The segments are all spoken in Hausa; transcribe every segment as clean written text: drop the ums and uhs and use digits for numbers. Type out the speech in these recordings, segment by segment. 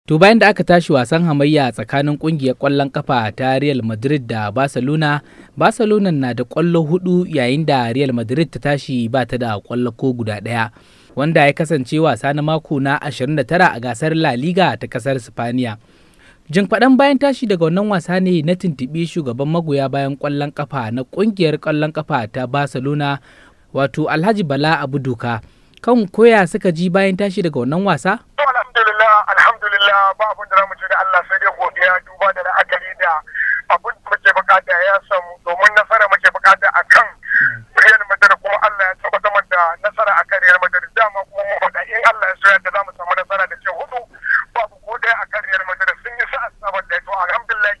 To bayan da aka tashi wasan hamayya tsakanin kungiyar ƙwallon kafa ta Real Madrid da Barcelona, Barcelona na da ƙwallo hudu yayin da Real Madrid ta tashi ba ta da ƙwallo ko guda ɗaya. Wanda ya kasance wasa na mako na 29 a gasar La Liga ta kasar Spaniya. Jin faɗan bayan tashi daga wannan wasa ne na tuntuɓi shugaban magoya bayan ƙwallon kafa na ƙungiyar ƙwallon kafa ta Barcelona, wato Alhaji Bala Abu Doka, kan koya suka ji bayan tashi daga wannan wasa? Alhamdulillah, alhamdulillah, ba abin da zamu ce da Allah sai dai godiya, duba da la'akari da abin da muke bukata ya samu, domin nasara muke bukata akan Real Madrid, kuma Allah ya tabbatar da nasara akan Real Madrid. Dama kuma mu faɗa, in Allah ya so yadda zamu samu nasara da ce hudu babu ko ɗaya akan Real Madrid. Sun yi sa'a sabon da to alhamdulillah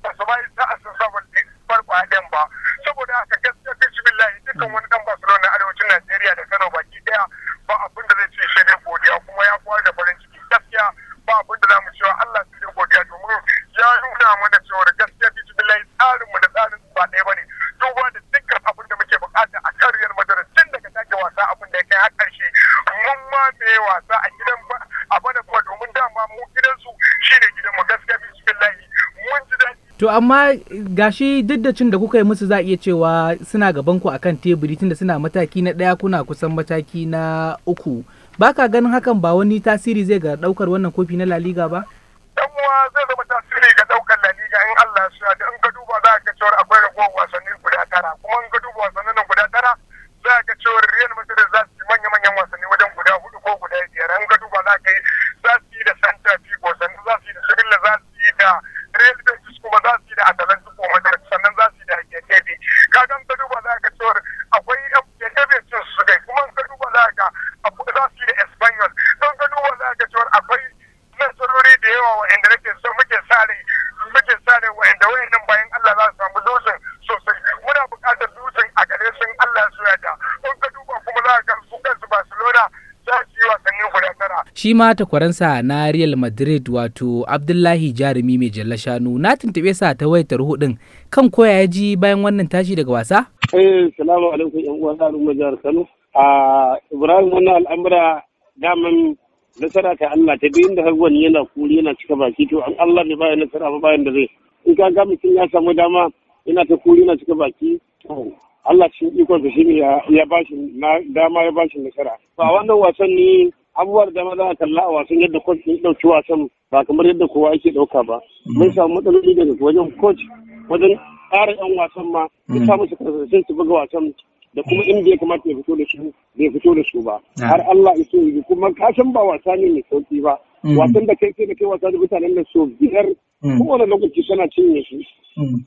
ba su ma yi sa'a sun sabon da farko ɗayan ba. Saboda haka gaskiya bismillah, dukkan wani dan Barcelona arewacin Najeriya da Kano baki ɗaya ba abin da zai ce sai dai godiya, kuma ya fara da farin ciki. Gaskiya ba abin da zamu cewa Allah sai dai godiya, domin ya nuna mana cewa gaskiya bismillah tsarin mu da tsarin ba ɗaya bane, duba da dukkan abin da muke bukata a kan Real Madrid tun daga take wasa abin da ya kai har ƙarshe. Mun ma me wasa a gidan a bana kuma, domin dama mu gidansu shine gidan mu. Gaskiya bismillah mun ji daɗi. To amma gashi duk da cin da kuka yi musu, za a iya cewa suna gaban ku akan teburi, tunda suna mataki na ɗaya, kuna kusan mataki na uku. Ba ka ganin hakan ba wani tasiri zai ga ɗaukar wannan kofi na La Liga ba? Dan uwa, zai zama tasiri ga ɗaukar La Liga in Allah ya so. In ka duba za ka ga cewa akwai ragowar wasanni guda tara, kuma in ka duba wasannin nan guda tara za ka ga cewa Real Madrid za su yi manya-manyan wasanni wajen guda hudu ko guda biyar. In ka duba za ka yi za su yi da Celta Vigo, sannan za su yi da Sevilla, za su yi da Real Betis, kuma za su yi da Atletico Madrid, sannan za su yi da Getafe. Kaga in ka duba za ka cewa akwai Getafe cin su kai, kuma in ka duba za ka za su yi da Espanyol. Don ka duba za ka cewa akwai nasarori da yawa wa'anda nake so muke sare wa'anda wayannan bayan Allah za su samu losing sosai. Muna buƙatar losing a gare sun Allah su yarda. In ka duba kuma za ka su kansu Barcelona za su yi wasanni guda tara. Shi ma takwaransa na Real Madrid, wato Abdullahi Jarumi mai jalla shanu, na tuntuɓe sa ta wayar tarho ɗin kan koya ya ji bayan wannan tashi daga wasa? Eh, salamu alaikum yan uwan al'ummar jihar Kano. A Ibrahim, wannan al'amura daman nasara ta Allah ta duk inda har wani yana kuri yana cika baki, to an Allah bai bayar nasara ba bayan da zai. In ka ga mutum ya samu dama yana ta kuri yana cika baki, to Allah cikin ikonsa shine ya bashi dama, ya bashi nasara. To a wannan wasan ne abubuwa da dama za a kalla a wasan, yadda coach ya ɗauki wasan ba kamar yadda kowa yake ɗauka ba. Mun samu matsaloli daga wajen coach wajen tsara 'yan wasan ma, ya sa musu karsashin su buga wasan da kuma inda ya kamata ya fito da su bai fito da su ba. Har Allah ya so yi, kuma ka san ba wasa ne mai sauki ba. Wasan da kai sai da kai wasa da mutanen da so biyar, kowane lokaci kana cinye su.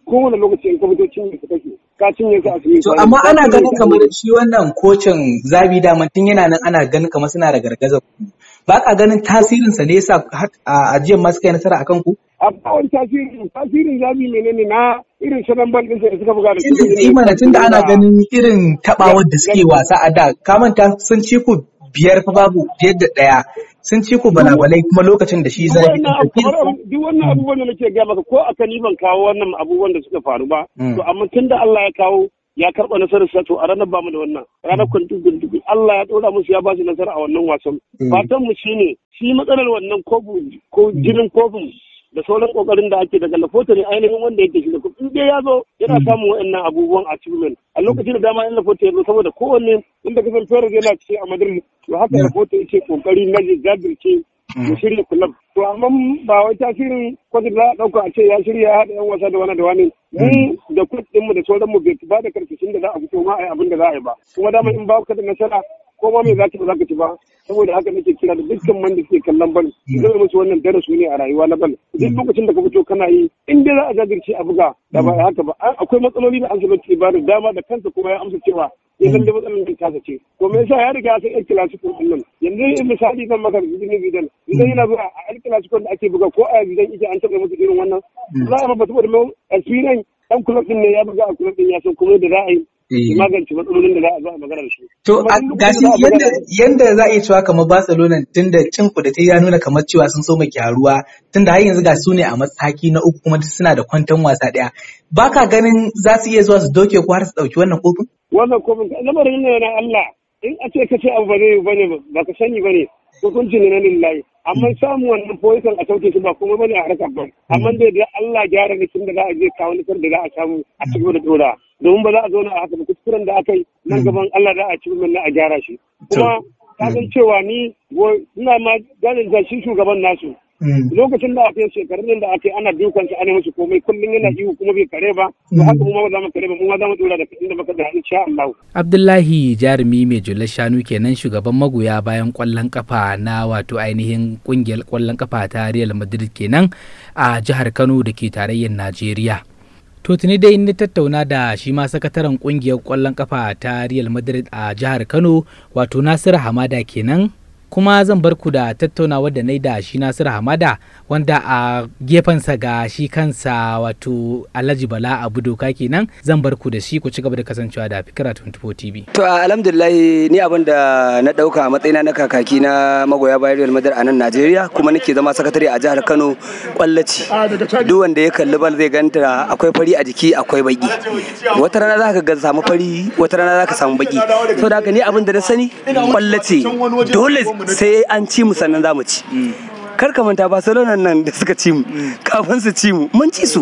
Kowane lokaci in ka fito cinye su kake. Ka cinye su a cikin. To amma ana ganin kamar shi wannan kocin Xavi daman tun yana nan ana ganin kamar suna da gargazar ku. Ba ka ganin tasirinsa ne yasa a ajiyar ma suka yi nasara akan ku? A ba wani tasirin. Tasirin Xavi menene na irin salon bal ɗinsa da suka buga da su? Mana tun da ana ganin irin taɓawar da suke wasa a da, ka manta sun ci ku biyar fa babu 5-1, sun ci ku balabalai kuma lokacin da shi Xavi. Duk wannan abubuwan da nake gaya maka, ko aka ni ban kawo wannan abubuwan da suka faru ba. To amma tun da Allah ya kawo ya karɓa nasarar sa, to a ranar bamu da wannan ranar kwantugun Allah ya ɗora musu, ya ba su nasara a wannan wasan. Fatan mu shine shi matsalar wannan kobu ko jinin kofin da sauran kokarin da ake daga Laporta ne, ainihin wanda yake shi da in dai ya zo yana samun wa'annan abubuwan achievement a lokacin da dama. In Laporta ya zo, saboda kowanne inda kasan Perez yana ce a Madrid, to haka Laporta yake kokari na jajirce ya shirya club. To amma ba wai tasirin kwata za a dauka a ce ya shirya ya haɗa yan wasa da wani da wani. Mu da coach mu da sauran mu bai ba da karkashin da za a fito ma a yi abin da za a yi ba. Kuma dama in ba ka da nasara, ko ma me za ka ba za ka ci ba. Saboda haka nake kira da dukkan man da suke kallon bal, zai musu wannan darasi ne a rayuwa na bal: duk lokacin da ka fito kana yi, in dai za a jajirce a buga da ba haka ba. Akwai matsaloli da Ancelotti ba da dama da kansa, kuma ya amsa cewa ya lalle matsalar da tasa ce. To me yasa? Ya riga sai El Clasico din nan. Yanzu misali zan maka Zidane. Zidane yana zuwa a El Clasico da ake buga, ko a Zidane yake an taɓa musu irin wannan za a ba, saboda experience dan club din ne, ya buga a club din, ya san kuma yadda za a yi magance matsalolin da za a zo a magana da shi. To gashi yanda za a iya cewa kamar Barcelona, tunda cin ku da ta ya nuna kamar cewa sun so gyaruwa, tunda har yanzu ga su ne a mataki na uku kuma suna da kwantan wasa ɗaya. Ba ka ganin za su iya zuwa su doke ku har su ɗauki wannan kofin? Wannan kofin lamarin ne na Allah. In a ce ka ce abu ba zai ba ne ba ka sani ba ne, hukunci ne na lillahi. Amma samun wannan poison a sauke shi ba komai bane a harkar ba. Amma dai da Allah gyara rikin da za a je kawo nasarar da za a samu a cikin da dora. Domin ba za a zauna a haka ba, kuskuren da aka yi nan gaban Allah za a ci na a gyara shi. Kuma ka san cewa ni ina ma gane da shi shugaban nasu. Lokacin da aka yi shekarun da aka yi ana dukan su ana musu komai, kullum yana ihu kuma bai kare ba, to haka mu ma ba za mu kare ba, mu ma za mu dora da inda muka da insha Allah. Abdullahi Jarumi mai jullar shanu kenan, shugaban magoya bayan kwallon kafa na wato ainihin kungiyar kwallon kafa ta Real Madrid kenan a jihar Kano da ke tarayyar Najeriya. To tuni dai ni tattauna da shi ma sakataren kungiyar kwallon kafa ta Real Madrid a jihar Kano, wato Nasiru Hamada kenan. Kuma zan bar ku da tattaunawar da na yi da shi Nasiru Hamada, wanda a gefensa ga shi kansa wato Alhaji Bala Abu Doka kenan. Zan bar ku da shi, ku ci gaba da kasancewa da Fikira 24 TV. To alhamdulillah, ni abin da na dauka a matsayina na kakaki na magoya bayan Real Madrid a nan Najeriya, kuma nake zama sakatare a jihar Kano, kwallaci. Duk wanda ya kalli bal zai ganta akwai fari a jiki akwai baki. Wata rana za ka ga samu fari, wata rana za ka samu baki. Saboda haka ni abin da na sani kwallace, dole sai an ci mu sannan za mu ci. Kar ka manta Barcelona nan da suka ci mu, kafin su ci mu mun ci su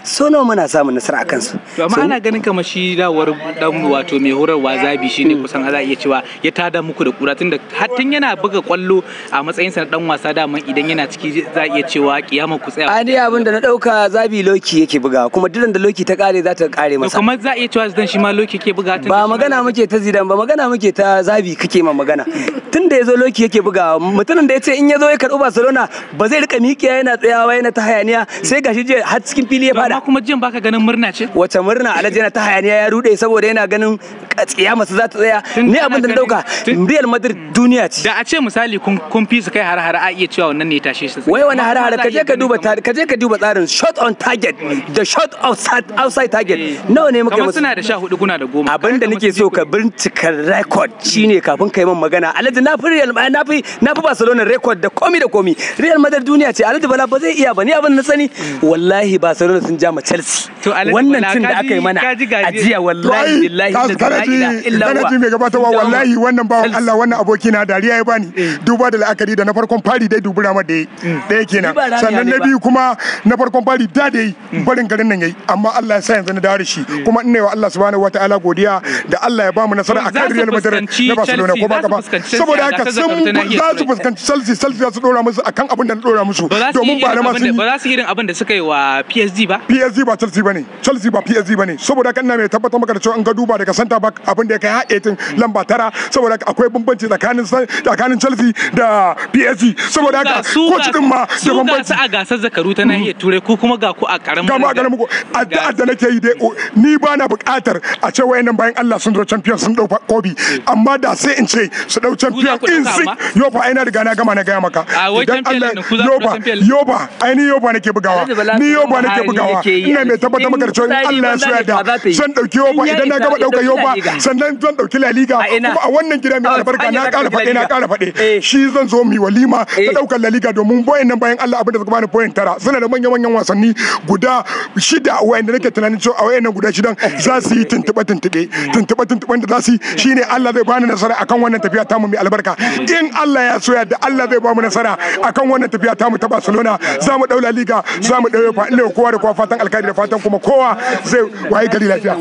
so nawa, muna samun nasara akan su. To amma ana ganin kamar shi dawar dan wato mai horarwa Zabi shine kusan za a iya cewa ya tada muku da kura, tunda har tun yana buga kwallo a matsayin sa na dan wasa, daman idan yana ciki za a iya cewa kiyama ku tsaya. A ni abin da na dauka, Zabi Loki yake buga, kuma duk da Loki ta kare za ta kare masa. To kamar za a iya cewa Zidane shi ma Loki yake buga? Ba magana muke ta Zidane ba, magana muke ta Zabi kake ma magana. Tun da yazo Loki yake buga, mutumin da ya ce in yazo ya karɓi Barcelona ba zai rika miƙiya yana tsayawa yana ta hayaniya, sai gashi jiya har cikin fili ya fada. Amma kuma jiyan baka ganin murna ce? Wace murna Alhaji? Yana ta hayaniya ya rude saboda yana ganin tsiya masa za ta tsaya. Ni abin da na dauka, Real Madrid duniya ce. Da a ce misali kun fi su kai har-har, a iya cewa wannan ne ya tashe shi. Wai wani har-har? Ka je ka duba tsarin shot on target da shot outside target, nawa ne muka Kamar suna da 14, kuna da 10. Abin da nake so ka bincika record shine kafin ka yi min magana Alhaji. Na fi Real na fi Barcelona record da komi da komi. Real Madrid duniya ce Alhaji Bala, ba zai iya ba. Ni abin na sani, wallahi Barcelona sun ja ma Chelsea. Wannan cin da aka yi mana a jiya, wallahi billahi la ilaha illa huwa. Kana mai gabatarwa, wallahi wannan bawan Allah, wannan aboki na, dariya ya bani, duba da la'akari da na farkon fari dai dubi ramar da yayi ɗaya kenan, sannan na biyu kuma na farkon fari da dai barin garin nan yayi, amma Allah ya sa yanzu na dawo da shi. Kuma ina wa Allah subhanahu wataala godiya da Allah ya ba mu nasara akan Real Madrid na Barcelona, ko ba ka ba? Saboda haka sun za su fuskanci Chelsea, Chelsea za su dora musu akan abin da na dora musu, domin ba na ma sun ba za su irin abin da suka yi wa PSG ba. PSG ba Chelsea bane, Chelsea ba PSG bane. Saboda haka ina mai tabbatar maka da cewa in ka duba daga center back abin da ya kai har 18 lamba tara, saboda haka akwai bambanci tsakanin Chelsea da PSG. Saboda haka coach din ma da bambanci. Su a gasar zakaru ta nahiyar Turai, ko kuma ga ku a karamin ga ma karamin ko addu'ar da nake yi dai, ni ba na buƙatar a ce wayannan bayan Allah sun zo champion sun dau kofi, amma da sai in ce su dau champion in si yofa. Ai na riga na gama na gaya maka, idan Allah yoba yoba, ai ni yoba nake bugawa, ni yoba nake bugawa. Ina mai tabbatar maka da cewa in Allah ya so ya da zan dauki yoba. Idan na gama daukar yoba, sannan zan dauki La Liga. Kuma a wannan gida mai albarka na ƙara faɗe, na ƙara faɗe shi, zan zo mu walima ta daukar La Liga, domin boyan nan bayan Allah abin da suka bani point tara, suna da manyan manyan wasanni guda shida wayanda nake tunanin cewa a wayannan guda shidan za su yi tuntuɓe tuntuɓe tuntuɓe tuntuɓen da za su yi shine Allah zai bani nasara akan wannan tafiya tamu mai albarka. In Allah ya so ya da Allah zai ba mu nasara akan wannan tafiya tamu ta Barcelona, za mu daula Liga, za mu dawo fa. Ina kowa da kowa fatan alkhairi da fatan kuma kowa zai waye gari lafiya.